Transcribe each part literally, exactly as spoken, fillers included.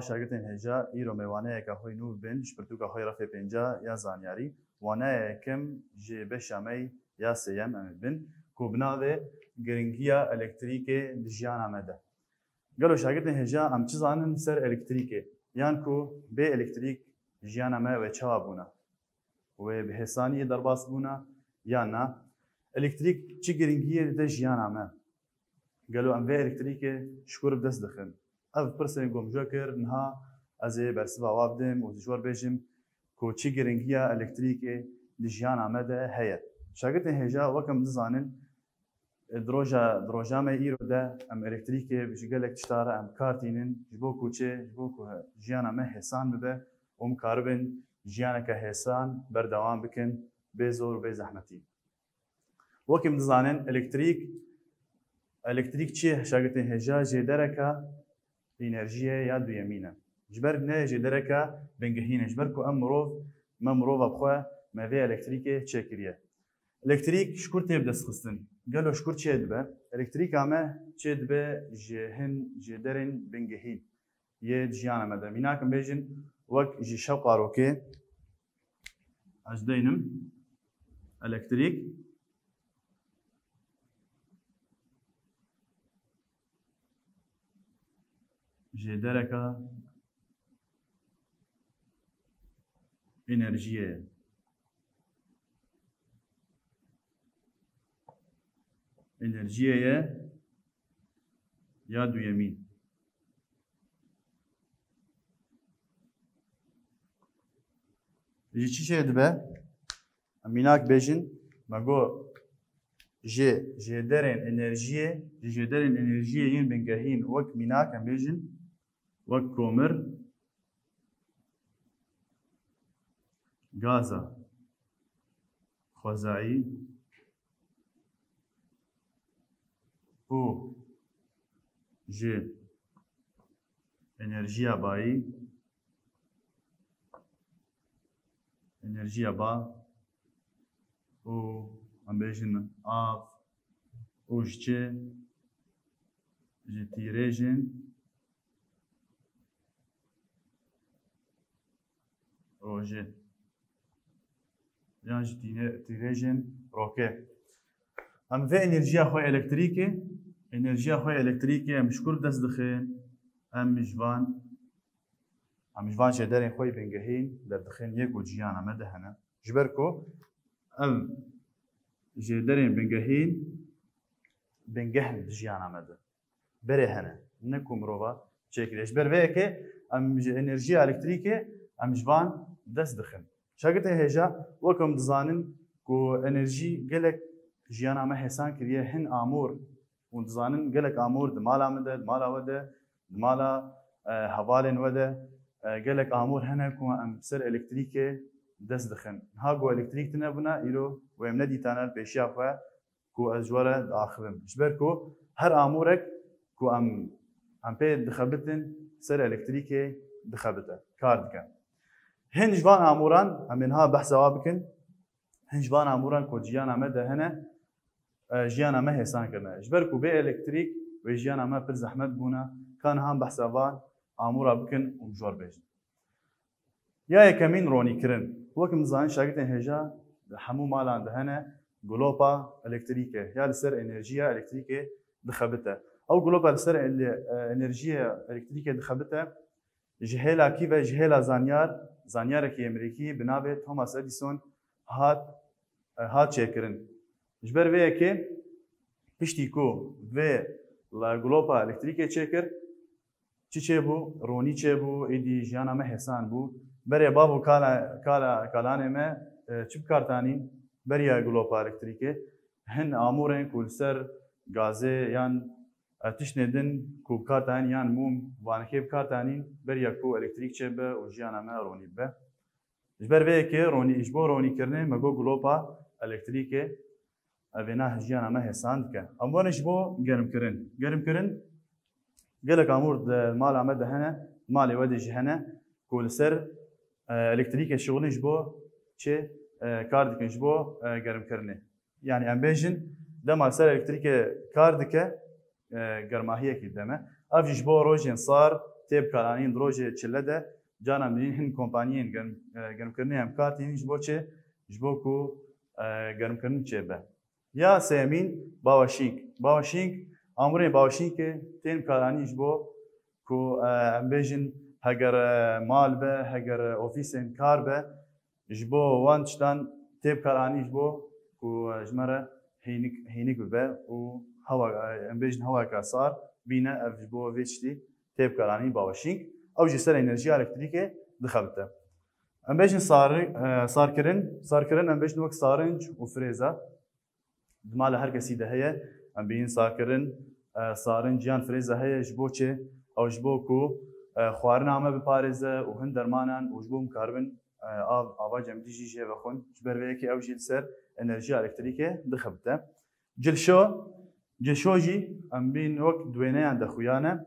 Şagirtên hêja îro mêwaneyeke xwe nû bin ji pirtûka xwe refê pênca ya zanyarî. Waneya yekem jê beşa me ya sêyem em ê bin ku bi navê Giringiya Elektrîkê di jiyana me de. Gelo şagirtên hêja em çi zanin ser elektrîkê? Yan ku bê elektrîk jiyana me wê çawa bûna? Wê bi hêsaniyê derbas bûna yan na? Elektrîk çi giringiyê dide jiyana me? Gelo em vê elektrîkê ji ku re bi dest dixin? Ev pirsên ku em ji we kir, niha ez ê bersiva wa bidim û ji we re bêjim ku çi giringiya elektrîkê di jiyana me de heye. Şagirtên hêja wek em dizanin, di roja, di roja me îro de em elektrîkê ji gelek tişta re em kar tînin, ji bo ku çi, ji bo ku jiyana me hêsan bibe û em karibin jiyaneke hêsan berdewam bikin, bê zor û bê zehmetî. Wekî em dizanin, elektrîk, elektrîk çi ye? Şagirtên hêja jêdereka enerjiyê ya duyemîn e. Ji ber ne jêdereka bingehîn e. Ji ber ku em mirov, me mirova bi xwe, me vê elektrîkê çêkiriye. Elektrîk ji kur tê bidestxistin? Gelo ji kur çêdibe? Elektrîka me çêdibe ji hin jêderên bingehîn yê di jiyana me de. Mînak em bêjin, wek ji şewqa rokê, ez deynim elektrîk jêdereka enerjiyê ye. Enerjiyê ye ya duyemîn. Ji çi çêdibe? Em mînak bêjin, me got, ji jêderên enerjiyê, ji jêderên enerjiyê yên bingehîn wek mînak em bêjin, wek komir, gaza xwezayî û ji enerjiya bayî, enerjiya ba û em bêjin av û ji çi, ji tîrêjên rojê yan ji tîne-, tîrêjên rokê. Em vê enerjiya xwe elektrîkê, enerjiya xwe elektrîkê em ji kur dest dixin? Em ji van, em ji van jêderên xwe yê bingehîn derdixin yê ku jiyana me de hene. Ji ber ku ev jêderên bingehîn bingeh in di jiyana me de. Berê hene. Ne ku mirova çêkiriye. Ji ber vê yekê em ji enerjiya elektrîkê em ji van dest dixin. Şagirtên hêja, wek em dizanin ku enerjî gelek jiyana me hêsan kiriye, hin amûr, hûn dizanin gelek amûr di mala min de, di mala we de, di mala, e, hevalên we de, e, gelek amûr hene ku em ser elektrîkê dest dixin. Niha ku elektrîk tune bûna, îro wê em nedîtane li pêşiya xwe ku ez ji we re diaxivim. Ji ber ku her amûrek ku em, em pê dixebitin ser elektrîkê dixebite, kar dike. Hin ji van amûran, em ê niha behsa wa bikin, hin ji van amûran ku jiyana me de hene, e, jiyana me hêsan kirine. Ji ber ku bê elektrîk wê jiyana me pir zehmet bûna, ka niha em behsa van amûra bikin û ji we re bêjin. Ya yekemîn, ronîkirin. Wek em dizanin, şagirtên hêja di hemû malan de hene, gulopa elektrîke ya li ser enerjiya elektrîkê dixebite. Ew gulopa li ser ele-, e, enerjiya elektrîkê dixebite, ji hêla kî ve? Ji hêla zanyar, zanyarekî Amerîkî bi navê Thomas Edison hat, e, hat çêkirin. Ji ber vê yekê, piştî ku vê la gulopa elektrîkê çêkir, çi çêbû? Ronî çêbû, êdî jiyana me hêsan bû. Berê bav û kala, kala, kalanê me, e, çi bi kar tanîn? Beriya gulopa elektrîkê, hin amûrên ku li ser gazê yan, e, tiştên din ku bi kar tanîn, yan mûm, vanekê bi kar tanîn, beriya ku elektrîk çêbe û jiyana me ronî bibe. Ji ber vê yekê ronî, ji bo ronîkirinê me got gulopa elektrîkê, ev ê na jiyana me hêsan dike. Em werin ji bo germkirin. Germkirin, gelek amûr di mala me de hene, malê we de jî hene, ku li ser, e, elektrîkê şixulin ji bo çi, e, kar dikin, ji bo, e, germkirinê. Yanî em bêjin, dema li ser elektrîkê kar dike, e, germahiyekî dideme. Ev jî ji bo rojên sar, tê bikaranîn di rojê çile de, caran dibînin hin kompaniyên germ, e, germkirinê em kar tînin ji bo çi? Ji bo ku, e, germkirin çêbe. Ya sêyemîn, bawashing. Bawashing, amûrên bawashingê tên bikaranîn ji bo ku, e, em bêjin heger, e, mal be, heger, e, ofîsên kar be, ji bo wan tiştan tê bikaranîn ji bo ku, e, ji me re hînik, hînik bibe û hewa, e, em bêjin hewayeka sar bîne, ev ji bo vê tiştî tê bikaranîn bawashing. Ew jî ser enerjiya elektrîkê dixebite. Em bêjin sar, e, sarkirin, sarkirin em bêjin wek sarinc û firêza. Di mala her kesî de heye, em bînin sarkirin, e, sarinc yan firêza heye ji bo çi? Ew ji bo ku, e, xwarina me biparêze û hin dermanan û ji bo em karibin, e, av, ava cemidî jî jê vexwin. Ji ber vê yekê ew jî li ser enerjiya elektrîkê dixebite. Cilşo, cilşo jî em bînin wek di wêneyan de xuya ne.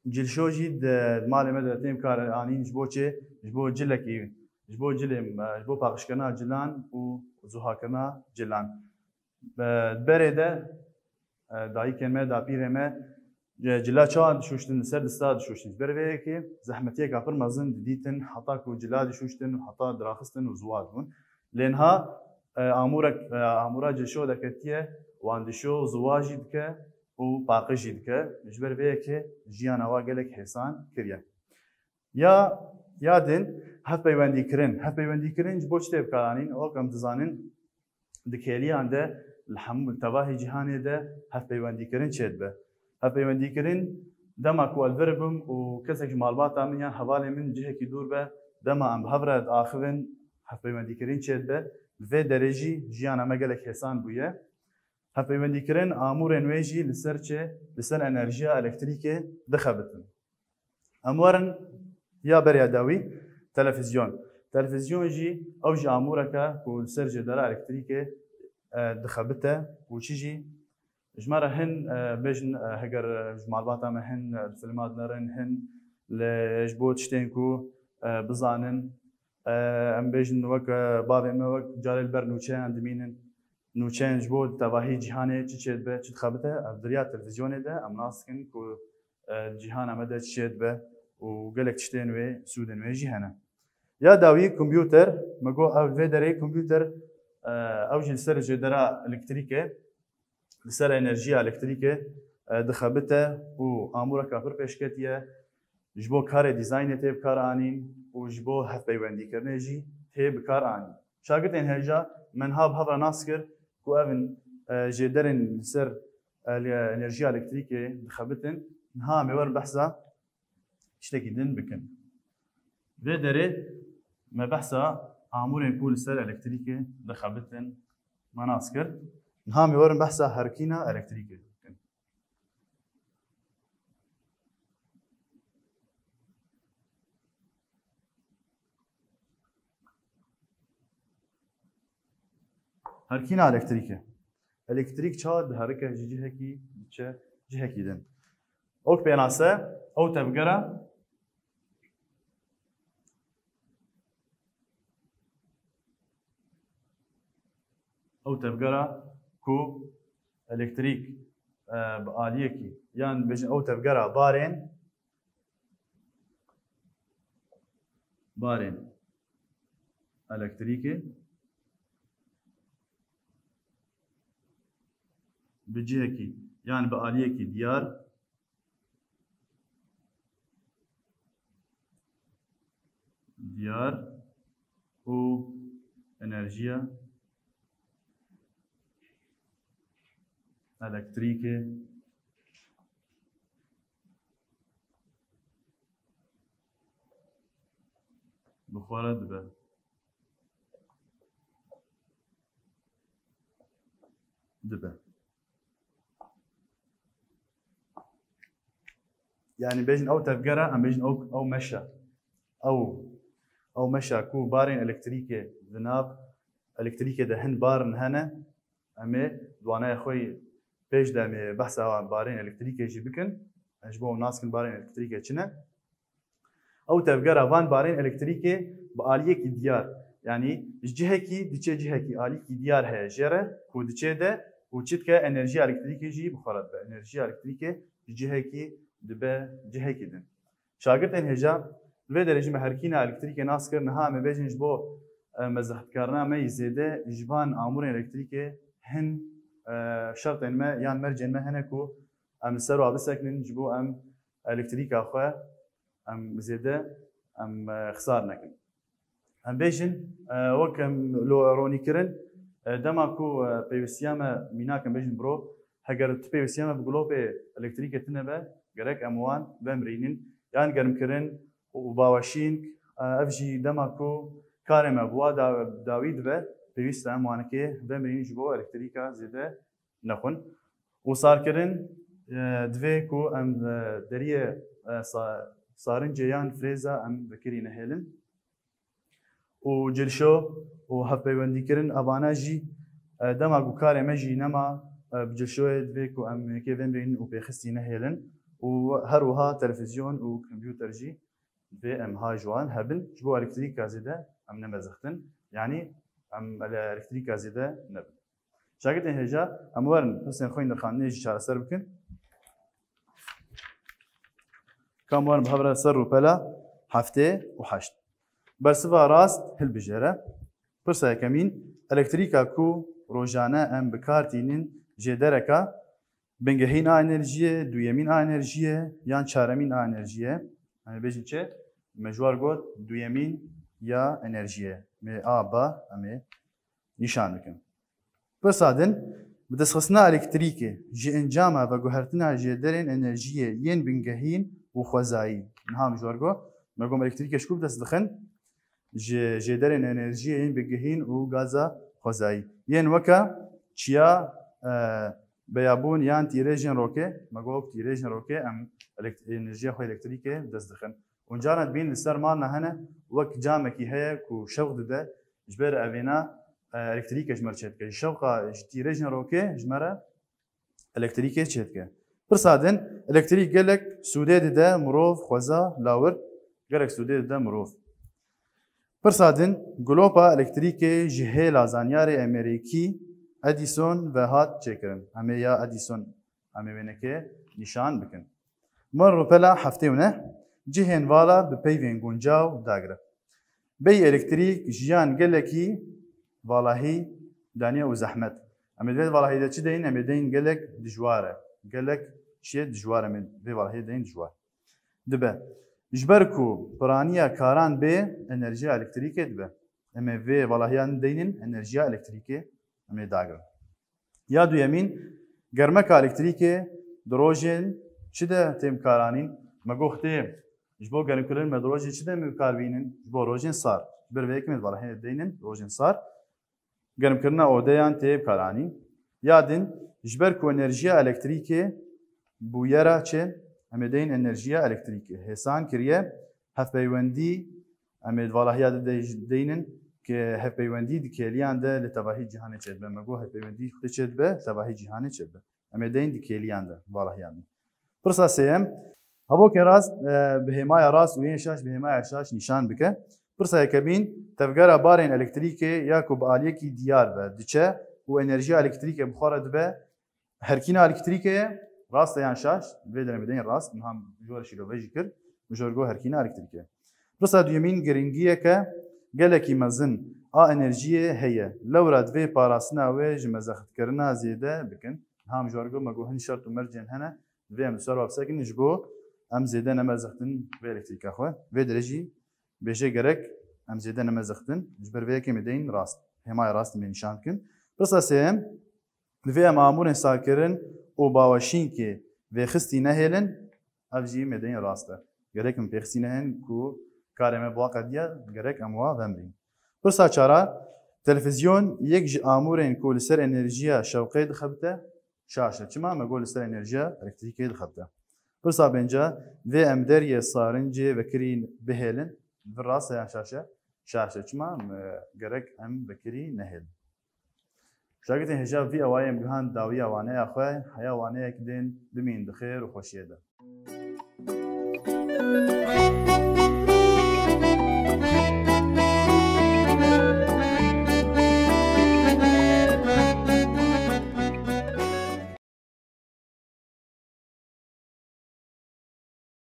Cilşo jî di malê me de tên bikaranîn ji bo çi? Ji bo cilekî, ji bo cilê, ji bo paqijkirina cilan û zuhakirina cilan. Di berê de, e, dayikên me, dapîrê me, e, cila çawa dişûştin, li ser dista dişûştin. Ji ber vê yekê zehmetiyeka pir mezin didîtin, heta ku cila dişûştin û heta diraxistin û ziwa dibûn. Lê niha, e, amûrek, e, amûra cilşo derketiye, wan dişo, ziwa jî dike û paqij jî dike. Ji ber vê yekê jiyana wa gelek hêsan kiriye. Ya, ya din, hevpeywendîkirin. Hevpeywendîkirin ji bo çi tê bikaranîn? Wek em dizanin, di kêliyan de li hemû, li tevahî cîhanê de hevpeywendîkirin çêdibe. Hevpeywendîkirin dema ku ez li vir bim û kesek ji malbata min yan hevalê min cihekî dûr be, dema em bi hev re diaxivin, hevpeywendîkirin çêdibe. Li vê derê jî jiyana me gelek hêsan bûye. Hevpeywendîkirin amûrên wê jî li ser çi? Li ser enerjiya elektrîkê dixebitin. Em werin ya beriya dawî, televîzyon. Televîzyon jî ew jî amûreke ku li ser jêdera elektrîkê, e, dixebite û çi jî ji me re hin, e, bêjin, e, heger, e, ji malbata me hin, e, li filma dinerin, hin li, ji bo tiştên ku, e, bizanin, e, em bêjin wek, e, bavê me wek carê li ber nûçeyan dimînin. Nûçeyên ji bo di tevahî cîhanê çi çêdibe, çi dixebite, ev di riya televîzyonê de em nas dikin ku, e, cîhana me de çi çêdibe û gelek tiştên wê, sûdên wê jî hene. Ya dawî kompûter, me got ev vê derê kompûter, e, ew jî li ser jêdera elektrîkê, li ser enerjiya elektrîkê, e, dixebite û amûreka pir pêşketî ye. Ji bo karê dîzaynê tê bikaranîn û ji bo hevpeywendîkirinê jî tê bikaranîn. Şagirtên hêja me niha bi hev re nas kir ku ev in, e, jêderên li ser, e, li enerjiya elektrîkê dixebitin. Niha em ê werin behsa tiştekî din bikin. Vê derê me behsa amûrên ku li ser elektrîkê dixebitin me nas kir. Niha em ê werin behsa herkîna elektrîkê bikin. Herkîna elektrîkê. Elektrîk çawa diherike ji cihekî diçe cihekî din. Wek pênase, ew tevgera, ew tevgera ku elektrîk, e, bi aliyekî, yan bêjin ew tevgera barên, barên elektrîkê bi cihekî, yan bi aliyekî diyar, diyar û enerjiya elektrîkê bi xwe re dibe. Dibe. Yanî bêjin ew tevgera, em bêjin ew, ew meşa. Ew, ew meşa ku barên elektrîkê di nav elektrîkê de hin barin hene, em ê di waneya xwe yî pêş de em ê behsa barên elektrîkê jî bikin. Ji bo nas kin barên elektrîkê çi ne. Ew tevgera van barên elektrîkê bi aliyekî diyar, yanî ji cihekî diçe cihekî, aliyekî diyar heye jê re ku diçe de û çi dike, enerjiya elektrîkê jî bi xwe re dibe. Enerjiya elektrîkê ji cihekî dibe cihekî din. Şagirtên hêja, li vê derê jî me herkîna elektrîkê nas kir, niha em ê bêjin ji bo, e, mezextkarina me yî zêde ji van amûrên elektrîkê hin, e, şertên me yan mercên me hene ku em li ser wa bisekinin ji bo em elektrîka xwe em zêde em, e, xisar nekin. Em bêjin, e, wek em lo ronî kirin, e, dema ku, e, pêwîstiya me mînak em bêjin bro, heger tu pêwîstiya me bi gulopê elektrîkê tune be, gerek em wan vemirînin. Yan germkirin û baweşîn, e, ev jî dema ku karê me bi wa da-, dawî dibe, pêwîst e em wanikê vemirînin ji bo elektrîka zêde nexwin. Û sarkirin, e, divê ku em, e, deriyê, e, sa-, sarincê yan frêza em vekirî nehêlin. Û cilşo û hevpeywendîkirin evana jî, e, dema ku karê me jî nema, e, bi cilşoyê divê ku em yekê vemirînin û pêxistî nehêlin. Û her wiha televîzyon û kompûter jî divê em ha ji wan hebin. Ji bo elektrîka zêde em nemezixtin. Yanî em ele-, elektrîka zêde nebin. Şagirtên hêja, em werin pirsên xwe yên li xaninê jî çareser bikin. Kam werin bi hev re ser rûpela heftê û heşt. Bersiva rast hilbijêre. Pirsa yekemîn, elektrîka ku rojane em bi kar tînin jê dereka, bingehîn a enerjiyê, duyemîn a enerjiyê yan çaremîn a enerjiyê. Em ê bêjin çi? Me ji war got duyemîn ya enerjiyê. Mê a ba em ê nîşan bikin. Pirsa din, bi destxistina elektrîkê ji encama veguhertina jêderên enerjiyê yên bingehîn û xwezayî. Niha min ji we re got, me got elektrîkê ji ku bi dest dixin? Ji jêderên enerjiyê yên bingehîn û gaza xwezayî. Yên weke çiya, e, beyabûn yan tîrêjên rokê, me got tîrêjên rokê em elekt-, enerjiya xwe elektrîkê bi dest dixin. Hûn caran dibînin li ser malna hene wek camekî heye ku şewq dide, ji ber evêna, e, elektrîke ji me re çêdike. Ji şewqa ji tîrêjên rokê ji me re elektrîkê çêdike. Pirsa din, elektrîk gelek sûdê dide mirov, xweza, lawir, gelek sûdê dide mirov. Pirsa din, glopa elektrîkê ji hêla zanyarê Emerîkî Edison ve hat çêkirin. Em ê ya Edison, em ê wênekê nîşan bikin. Min rûpela heftê û neh, cihên vala bi peyvên guncaw dagire. Bêyî elektrîk jiyan gelekî valahî daniye û zehmet. Em ê di vê valahî de çi deyin? Em ê deyin gelek dijwar e. Gelek çiyê dijwar em ê vê valahiyê deyin dijwar. Dibe. Ji ber ku piraniya karan bê enerjiya elektrîkê dibe. Em ê vê valahiyan deynin enerjiya elektrîkê em ê dagirin. Ya duyemîn, germeka elektrîkê di rojên çi de tê bikaranîn? Me got tê ji bo germkirin me di rojê çi de em ê bikar bînin? Ji bo rojên sar. Ji ber vê yekê me di valahiyê deynin rojên sar. Germkirina odeyan tê bikaranîn. Ya din, ji ber ku enerjiya elektrîkê bûyera çi? Em ê deynin enerjiya elektrîkê. Hêsan kiriye, hevpeywendî, em ê di valahiya de dey-, deynin ke hevpeywendî di kêliyan de li tevahî cîhanê çêdibe. Me got hevpeywendî xwe çêdibe, tevahî cîhanê çêdibe. Em ê deynin di kêliyan de, valahiyan de. Pirsa sêyem, hevokên rast, e, bi hêmaya rast û yên şaş bi hêmaya şaş nîşan bike. Pirsa yekemîn, tevgera barên elektrîkê ya ku bi aliyekî diyar ve diçe û enerjiya elektrîkê bi xwe re dibe, herkîna elektrîkê ye, rast e yan şaş? Vê derê em ê deynin rast, niha ji we re şîrove jî kir, min ji we re got herkîna elektrîkê. Pirsa duyemîn giringiyeke gelekî mezin a enerjiyê heye. Lewra divê parastina wê ji mezextkirina zêde bikin. Niha min ji we re got, me got hin şert û mercên hene, divê em li ser wa bisekinin ji bo em zêde nemezextin vê elektrîka xwe. Vê derê jî bêje gerek em zêde nemezextin. Ji ber vê yekê em ê deynin rast. Hêmaya rast em ê nîşan bikin. Pirsa sêyem, divê em amûrên sarkirin û baweşînkê vêxistî nehêlin, ev jî em ê deynin rast e. Gerek em pêxistî nehêlin ku karê me bi wa qediya, gerek em wa vemirîn. Pirsa çara, televîzyon yek ji amûrên ku li ser enerjiya şewqê dixebite, şaş e. Çima? Me got li ser enerjiya elektrîkê dixebite. Pirsa pênca, vê em deriyê sarincê vekirî bihêlin, vir rast e yan şaş e? Şaş e. Çima? Me gerek em vekirî nehêlin. Şagirtên hêja, vî awayê em gihand dawiya waneya xwe, heya waneyek din bimînin di xêr û xweşiyê de.